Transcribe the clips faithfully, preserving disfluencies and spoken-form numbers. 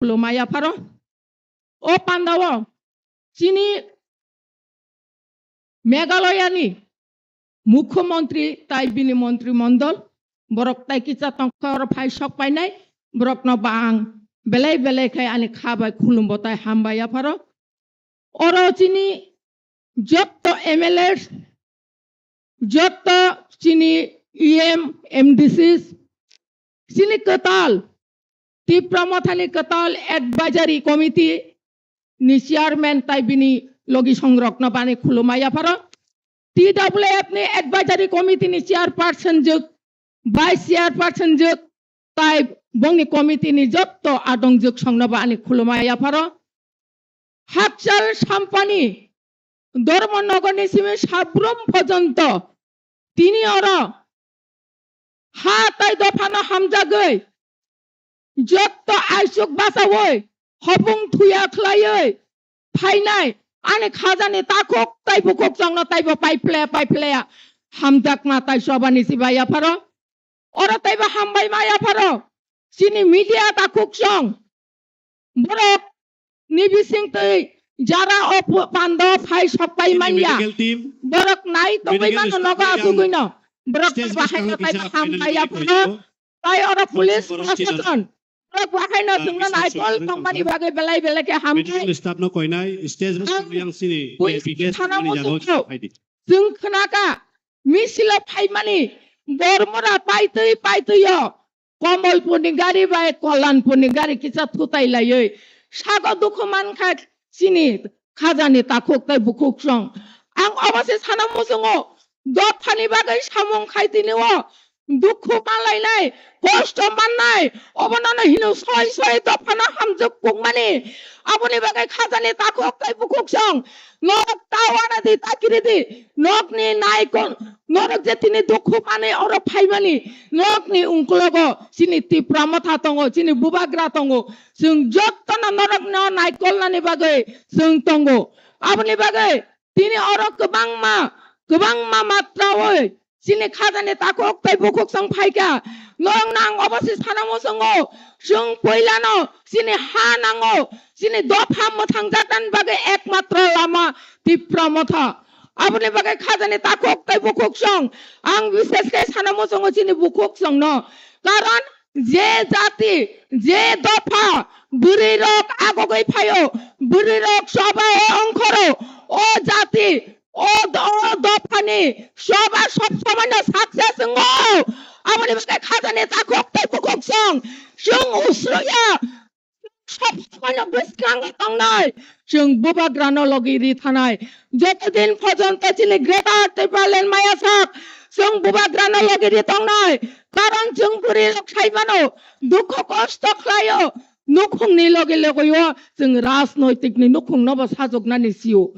khulumaya pharo. O pandao chini Meghalaya ni Mukhyamantri tai bini montri mondol borok tai kisa tongkha oro phai sok painai, borokno ba ang belai belai khai ani kha bai khulumbo tai hambai yapharo. Oro chini jotto M L A, jotto chini E M, M D Cs, chini kwtal Tipra Mothani kwtal advisory committee ni chairman tai bini logi songrokno bani khulumaya pharo. T W F ni advisory committee ni chairperson jwk, vice chairperson jwk, tai bongni committee ni jotto adong jwk songno bani khulumaya pharo. Hakchal sampani Dharmanagar ni simi Sabrum porjonto tini oro ha tai dophano hamjagwi jotto aisuk basawi hopung thuya khlaiwi phainai ani khajani takhuk tai bukhuk chongno taibo paiphlaya paiphlaya hamjakma tai sobani sibaya pharo. Oro taibo hambai maya pharo chini media takhuk chong borok ni bising twi jara o pu-, pando phai sok pai manya. Borok nai tongwi mano nogo asugwi no. Borok bahai no tai ham pai ya phano. Tai oro police proshashan borok bahai no thwngno naikol tongmani bagwi belai belai khe hambai. Medical staff no koinai stage o ang sini police thana ni jago muchungno. Chwng khwnaka misilo phaimani Bormora paitwi paitwi o Komolpurni gari bai Kollanpurni gari kisa thutai laiwi sago dukhu mankha chini khajani takhuk tai bukhuk song. Ang obo se sana muchungo dophani bagwi samung khai tini o dukhu manlainai, kosto mannai, obono no hino soi soi dophano hamjak kukmani. Aboni bagwi khajani takhuk tai bukhuk song. Norok tawana di takiri di. Nokni naikon, norok je tini dukhu mani oro phaimani. Nokni ungklogo chini Tipra Motha tongo, chini Bubagra tongo. Chwng jottono norokno naikolnani bagwi chwng tongo. Aboni bagwi tini oro kwbangma, kwbangma matrawi chini khajani takhuk tai bukhuk chwng phaikha. Norokno ang obo se sana muchungo, chwng puilano chini ha nango, chini dopha mwthangjaknani bagwi ekmatro lama Tipra Motha. Aboni bagwi khajani takhuk tai bukhuk chwng ang bishesh khe sana muchungo chini bukhuk chwngno. Karon je jati, je dopha bwrwi rok agogwi phaio, bwrwi rok choba o ongkhoro, o jati, o do-, o dophani choba sob somoino success wngo. Aboni bagwi khajani takhuk tai bukhuk chwng, chwng usroya sob somoino bwskango tongnai, chwng Bubagrano logi ri thanai. Joto din porjonto chini Greater Tipraland maya sak, chwng Bubagrano logi ri tongnai. Karon chwng bwrwi rok sai mano, dukhu kosto khlaio, nukhungni logi logi o chwng rajnoitikni nukhungno bo sajoknani sio.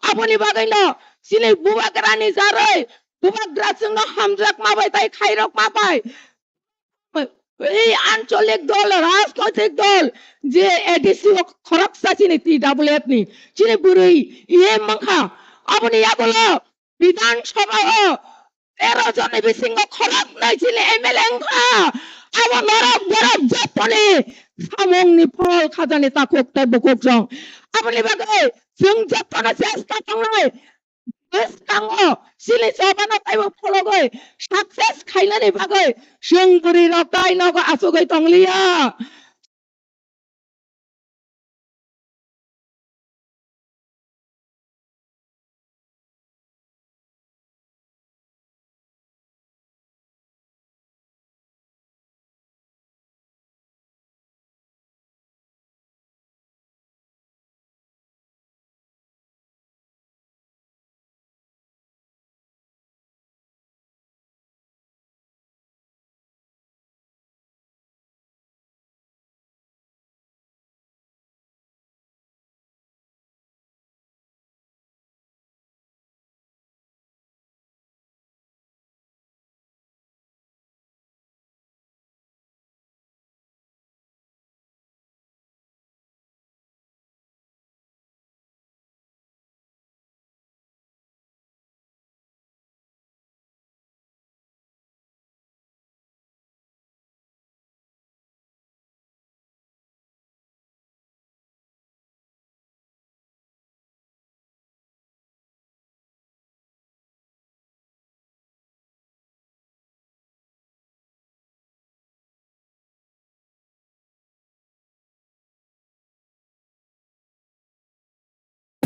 Aboni bagwino chini Bubagrani jaroi, Bubagra chwngno hamjakma bai tai khairokma bai. Ei ancholik dol, rajnoitik dol, je A D C o khoroksa chini T W F ni, chini bwrwi E M wngkha, aboni yagulo Bidhan Sabha o tero jonni bisingo khoroknwi chini M L A wngkha. Abo norok borok jottoni samungni phol khajani takhuk tei bukhuk chwng. Aboni bagwi chwng jottono chesta tongnai. Bwskango chini chobano taibo phologwi success khainani bagwi chwng bwrwi rok tai nogo achugwi tongliya.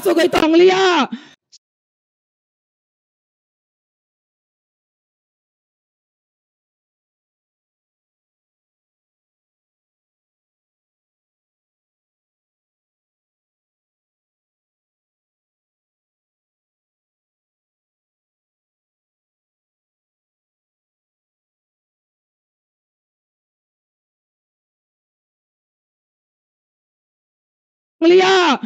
tugwi tongliya. Mulia.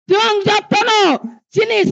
Chwng jotono chini